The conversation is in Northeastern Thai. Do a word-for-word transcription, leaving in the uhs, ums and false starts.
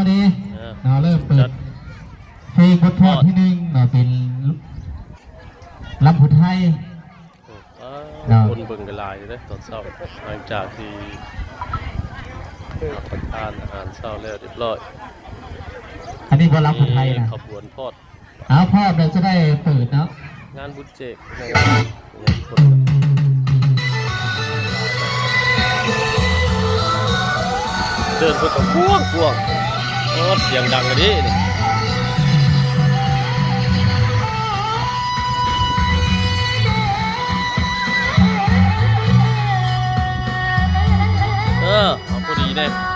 เด้ เออ เนาะ เริ่มเปิด จัด เพลงบทพรที่หนึ่งเนาะ เป็นลำพูนไทย อืม อ่า เนาะ คนเบิ่งกันหลายอยู่เด้ตอนเช้า หลังจากที่รับประทานอาหารเช้าแล้วเรียบร้อย อันนี้บ่ลำพูนไทยนะ มีขบวนพอด เอา พร้อมแล้วจะได้เปิดเนาะ งานบุญเจกนะครับ เดินไปกับกว้างกว้าง โอ้ เสียงดังกันดินี่ เออ เอาพอดีเนี่ย